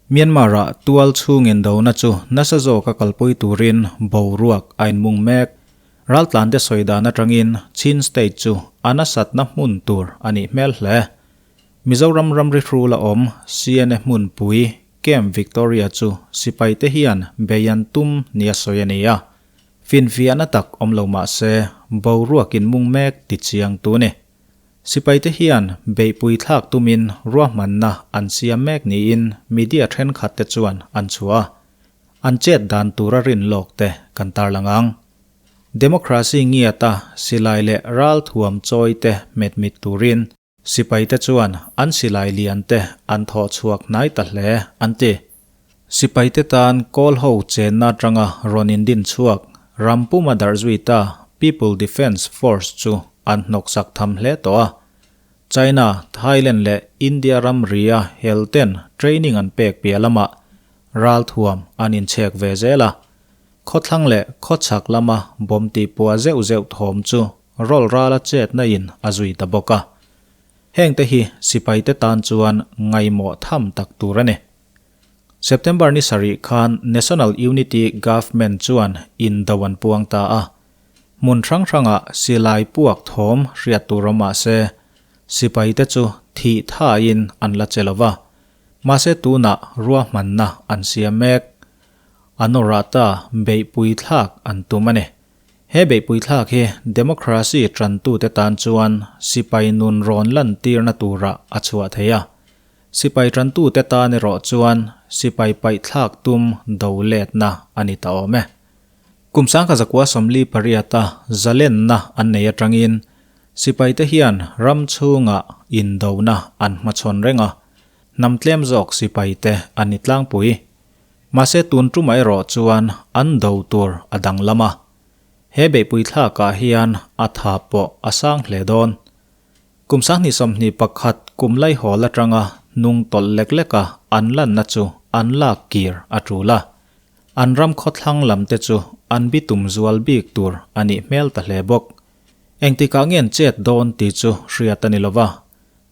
Myanmar-ah tual chhung indona chu nasa zawka kalpui turin boruak a inmung mek. Raltlante sawi dan atangin Chin State chu a nasatna hmun tur a nih hmel hle. Mizoram ramri hrul a awm CNA hmunpui Camp Victoria chu sipaite hian bei an tum nia sawi a ni a. Finfiahna tak awm lo mah se boruak inmung mek tichiang tu ni. Sipaite hian beihpui thlak tumin ruahmanna an siam mek niin media thenkhatte chuan an chhuah a, an chet dan tura rin lawk te kan tarlang ang. Democracy ngiata silai leh ralthuam chawi te hmetmit turin sipaite chuan an silai lian te an thawh chhuak hnai ta hle an ti. Sipaite tan kawl ho chenna atanga rawn indin chhuak Rampuma darh zui ta People Defence Force chu an hnawksak tham hle tawh a. China, Thailand leh India ramria hel ten training an pek piah lamah ralthuam an inchhek ve zel a. Khawthlang leh khawchhak lama bawm tihpuah zeuh zeuh thawm chu rawl rala chetna in a zui ta bawk a. Hengte hi sipaite tan chuan ngaimawh tham tak tur a ni. September ni sarih khan National Unity Government chuan indo an puang ta a. Hmun hrang hrangah silai puak thawm hriat tur awm mah se, sipaite chu thih thain an la che lova. Mahse tunah ruahmanna an siam mek. A nawrah ta beihpui thlak an tum a ni. He beihpui thlak hi democracy tantute tan chuan sipai nun rawn lantirna turah a chhuah thei a. Sipai tantute tan erawh chuan sipai paih thlak tum do letna a ni ta awm e. Kum 1948-a zalenna an nei atangin sipaite hian ram chhungah indona an hmachhawn reng a, hnam tlem zawk sipaite an ni tlangpui. Mahse tun tumah erawh chuan an do tur a danglam a. He beihpui thlakah hian a tha pawh a sang hle dawn. Kum 2021 kum laihawl atanga hnung tawlh lek lek a an lanna chu an lak kir a tul a. An ram khawthlang lam te chu an bitum zual bik tur a nih hmel ta hle bawk. Engtikah nge an chet dawn tih chu hriat a ni lova.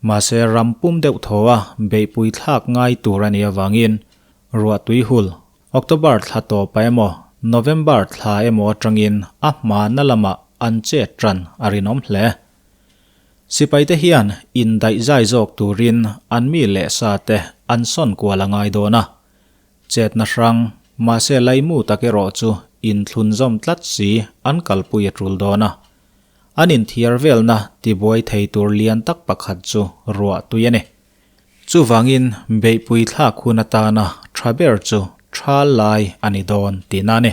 Mahse ram pum deuh thaw a beihpui thlak ngai tur a nih avangin ruahtui hul October thla tawpa emaw November thla emaw atangin a hmana lamah an chet tan a rinawm hle. Sipaite hian indaih zai zawk turin an mi leh sa te an sawn kual a ngai dawn a. Chetna hrang, mahse laimu tak erawh chu inthlun zawm tlat si an kalpui a tul dawn a. An inthiar velna tibuai thei tur lian tak pakhat chu ruah tui a ni. Chuvangin beihpui thlak hun atana tha ber chu thal lai a ni dawn tihna a ni.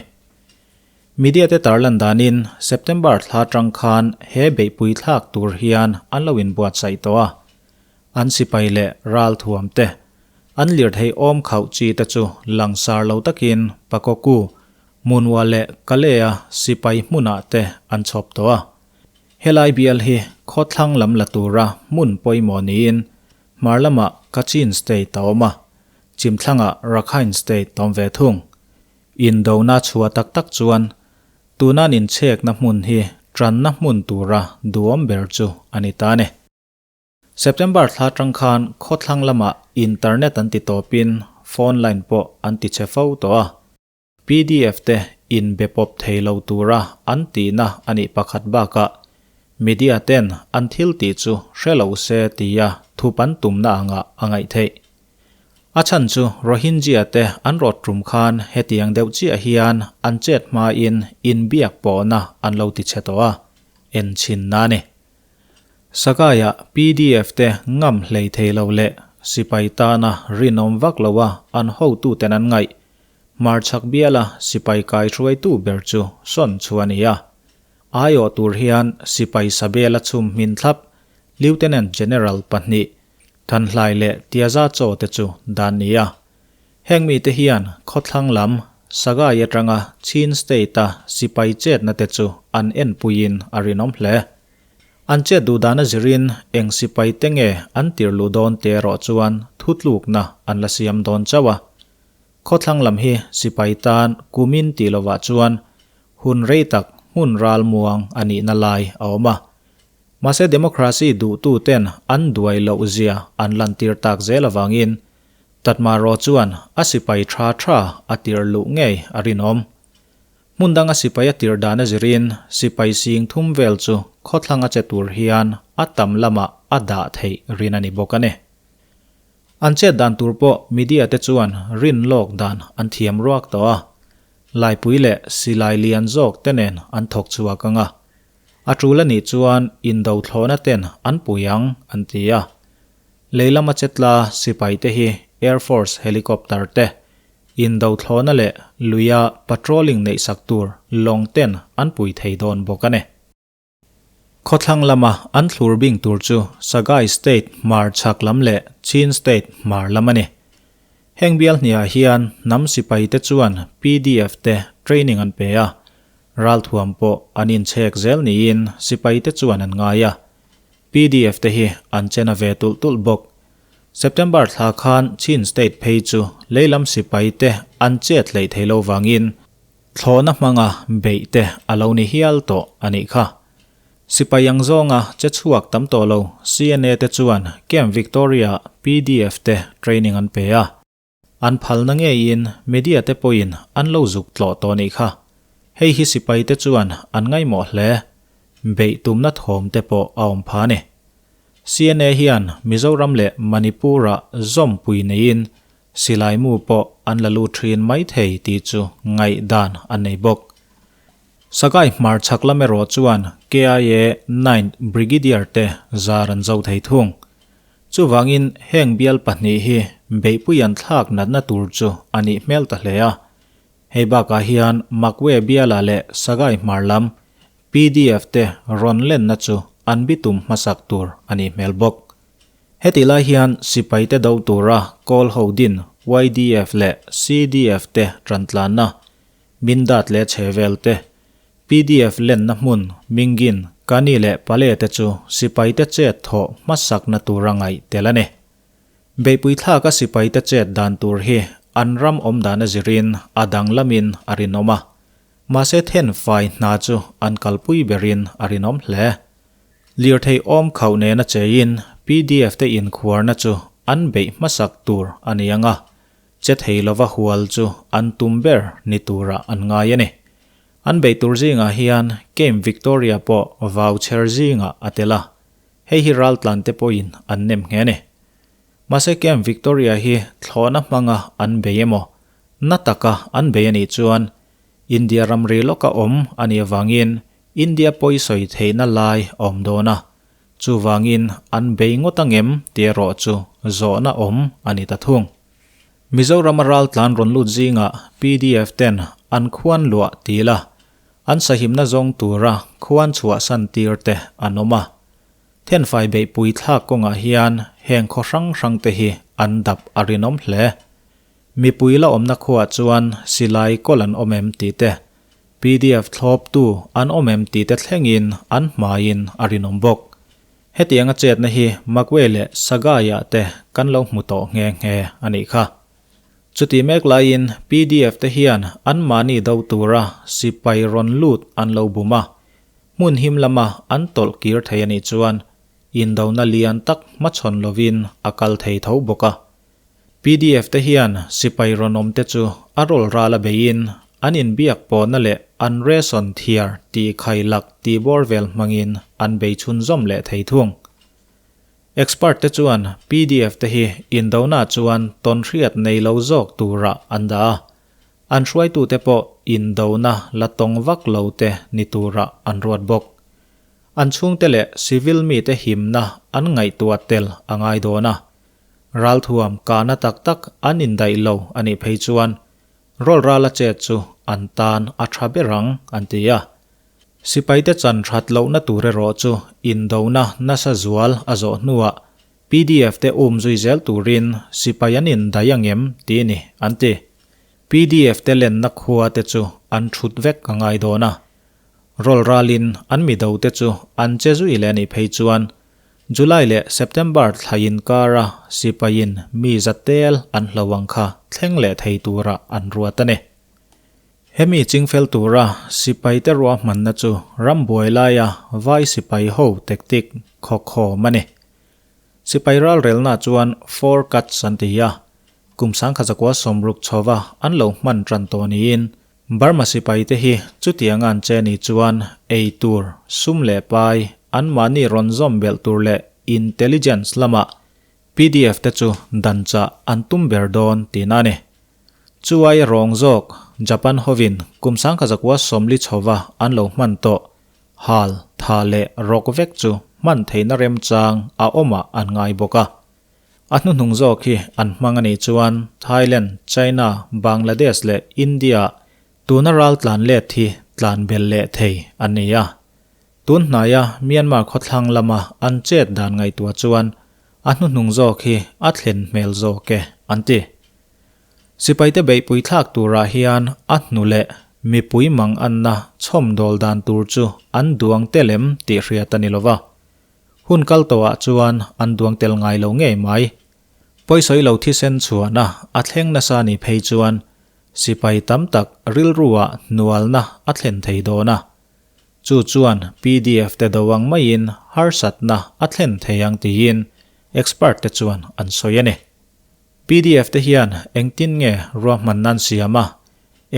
Media te tarlan danin September thla atang khan he beihpui thlak tur hian an lo inbuatsaih tawh a. An sipai leh ralthuam te, an lirthei awm khauh chi te chu langsar lo takin Pakoku, Munwa leh Kalea sipai hmunah te an chhawp tawh a. Helai bial hi khawthlang lam la tura hmun pawimawh niin hmar lamah Kachin State a awm a, chhimthlangah Rakhine State a awm ve thung. Indona chhuah tak tak chuan tuna an inchhekna hmun hi tanna hmun tura duhawm ber chu a ni ta a ni. September thla atang khan khawthlang lamah internet an ti tawpin phone line pawh an ti chhe fo tawh a. PDF te inbe pawp thei lo tura an tihna a nih pakhat bakah media ten an thil tih chu hre lo se tia thup an tumna angah a ngaih theih. A chhan chu Rohingya te an rawt tum khan hetiang deuh chiah hian an chet hmain inbiak pawhna an lo ti chhe tawh a, en chhinna a ni. Sagaia PDF te ngam hlei thei lo leh sipai tana rinawm vak loa an hotuten an ngaih, hmarchhak biala sipai kaihruaitu ber chu sawn chu a ni a. Aiawh tur hian sipai sabela chhum hmin thlap Lieutenant General pahnih Thanhlai leh Tiaza chaw te chu dan ni a. Heng mite hian khawthlang lam Sagaing atanga Chin State-a sipai chetna te chu an enpuiin a rinawm hle. An chet duhdan a zirin eng sipai te nge an tir luh dawn te erawh chuan thutlukna an la siam dawn chauh a. Khawthlang lam hi sipai tan kumin tih lovah chuan hun rei tak hmun ral muang a nihna lai a awm a. Mahse democracy duhtu ten an duai loh zia an lantir tak zel avangin Tatma rawh chuan a sipai tha tha a tirh luh ngei a rinawm. Hmun danga sipai a tirh dan a zirin sipai sing thum vel chu khawthlang a che tur hian a tam lamah a dah theih rin a ni bawk a ni. An chet dan tur pawh media te chuan rin lawk dan an thiam ruak tawh a. Laipui leh silai lian zawk te nen an thawk chhuak ang a. A tul a nih chuan indo thlawhna ten an pui ang an ti a. Lei lama chetla sipai te hi Air Force helicopter te, indo thlawhna leh luia patrolling neih sak tur lawng ten an pui thei dawn bawk a ni. Khawthlang lama an thlur bing tur chu Sagaing State hmar chhak lam leh Chin State hmar lam a ni. Heng bial hniah hian hnam sipai te chuan PDF te training an pe a, ralthuam pawh an inchhek zel niin sipai te chuan an ngai a. PDF te hi an chen a ve tulh tulh bawk. September thla khan Chin State phei chu leilam sipai te an chet hleih thei lo vangin Thlawhna hmanga beih te a lo ni hial tawh a nih kha. Sipai ang zawnga che chhuak tam tawh lo CNA te chuan Camp Victoria PDF te training an pe a. An phalna ngeiin media te pawhin an lo zuk tlawh tawh a nih kha. Hei hi sipai te chuan an ngaihmawh hle. Beih tumna thawm te pawh a awm pha a ni. CNA hian Mizoram leh Manipur-ah zawmpui neiin Silai mu pawh an la lut thin mai thei tih chu ngaihdan an nei bawk. Sakai hmar chhak lam erawh chuan KIA Ninth Brigadier te zar an zo thei thung. Chuvangin heng bial pahnih hi beihpui an thlak natna tur chu a nih hmel ta hle a. Hei bakah hian Makwe biala leh Sakai hmar lam PDF te rawn lenna chu an bitum hmasak tur a nih hmel bawk. Hetih lai hian sipaite do tura kawl ho din YDF leh CDF te tantlanna, Mindat leh chhevel te, PDF lenna hmun Mingin, Kani leh Pale te chu sipaite chet thawh hmasakna tura ngaih tel a ni. Beihpui thlaka sipaite chet dan tur hi an ram awmdan a zirin a danglamin a rinawm a, mahse thenfai hna chu an kalpui berin a rinawm hle. Lirthei awm khauh nena cheiin pdf te inkhuarna chu an beih hmasak tur a ni ang a, che thei lova hual chu an tum ber ni turah an ngai a ni. An beih tur zingah hian Camp Victoria pawh vau chher zingah a tel a, hei hi raltlan te pawhin an nem nghe a ni. Mahse Camp Victoria hi thlawhna hmanga an bei emaw, na taka an bei a nih chuan India ramri lawka awm a nih avangin India pawi sawi theihna lai a awm dawn a, chuvangin an bei ngawt angem tih erawh chu zawhna awm a ni ta thung. Mizorama raltlan rawn lut zingah pdf ten an khuan luah ti la, an sahimna zawng tura khuan chhuahsan tir te an awm a. Thenfai beihpui thlak kawngah hian heng khaw hrang hrang te hi an dap a rinawm hle. Mipui la awmna khuaah chuan silai kawl an awm em tih te, Pdf thlawptu an awm em tih te thlengin an hmaiin a rinawm bawk. Hetianga chetna hi Magwe leh Sagaia te kan lo hmu tawh nghe nghe a nih kha. Chutih mek laiin pdf te hian anmahni do tura sipai rawn lut an lo bum a, hmun him lama an tawlh kir thei a nih chuan indona lian tak hmachhawn lovin a kal thei tho bawk a. Pdf te hian sipai rawnawm te chu a rawl ral a beiin an inbiak pawhna leh an ration thiar tih khailak tih bawr vel hmangin an bei chhunzawm leh thei thung. Expert te chuan pdf te hi indona chuan tawnhriat nei lo zawk turah an dah a, an hruaitute pawh indona la tawng vak lo te ni turah an ruat bawk. An chhungte leh civil mite himna an ngaihtuah tel a ngai dawn a. Ralthuam kahna tak tak an indaih lo a nih phei chuan rawlrala chet chu an tan a tha ber ang an ti a. Sipaite chan that lohna tur erawh chu indona nasa zual a zawh hnuah pdf te um zui zel turin sipai an indaih angem tih ni an ti. Pdf te lenna khua te chu an thut vek a ngai dawn a. Rawlralin an mido te chu an che zui leh a nih phei chuan July leh September thla inkara sipaiin mi za tel an hlo ang kha thleng leh thei tura an ruat a ni. Hemi chingfel tura sipaite ruahmanna chu rambuai laia vai sipai ho tactic khawkhawm a ni. Sipai ralrelna chuan four cuts an ti a. kum 1960 chhova an lo hman tan tawh niin Burma sipaite hi chutianga an che ni chuan ei tur, sum leh pai, anmahni rawn zawm belh tur leh intelligence lamah pdf te chu danchah an tum ber dawn tihna a ni. Chu ai rawng zawk Japan hovin kum 1940 chhova an lo hman tawh hal, tha leh rawk vek chu hman theihna remchang a awmah an ngai bawk a. A hnuhnung zawk hi an hmang a nih chuan Thailand, China, Bangladesh leh India tuna ral tlan let hi tlan bel leh thei an ni a. Tun hnaia Myanmar khawthlang lama an chet dan ngaihtuah chuan a hnuhnung zawk hi a thlen hmel zawk e an ti. Sipaite beihpui thlak turah hian a hnu leh mipui mang anna chhawmdawl dan tur chu an duang tel em tih hriat a ni lova. Hun kal tawhah chuan an duang tel ngai lo ngei mai. Pawisawi lo thisen chhuahna a thleng nasa ni phei chuan sipai tam tak rilruah hnualna a thlen thei dawn a. Chu chuan pdf te do ang maiin harsatna a thlen thei ang tiin expert te chuan an sawi a ni. Pdf te hian engtin nge ruahmanna an siam a,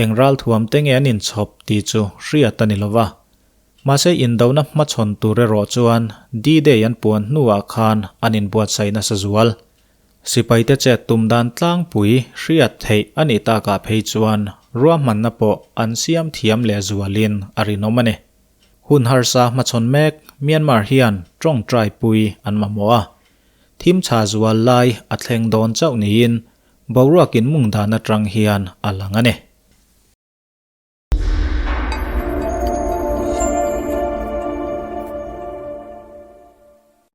eng ralthuam te nge an inchhawp tih chu hriat a ni lova. Mahse indona hmachhawn tur erawh chuan D-Day an puan hnuah khan an inbuatsaih nasa zual. Sipaite chet tum dan tlangpui hriat theih a nih takah phei chuan ruahmanna pawh an siam thiam leh zualin a rinawm a ni. Hun harsa hmachhawn mek Myanmar hian tawngtai pui an mamawh a. Thim chha zual lai a thleng dawn chauh niin boruakin mung dan atang hian a lang a ni.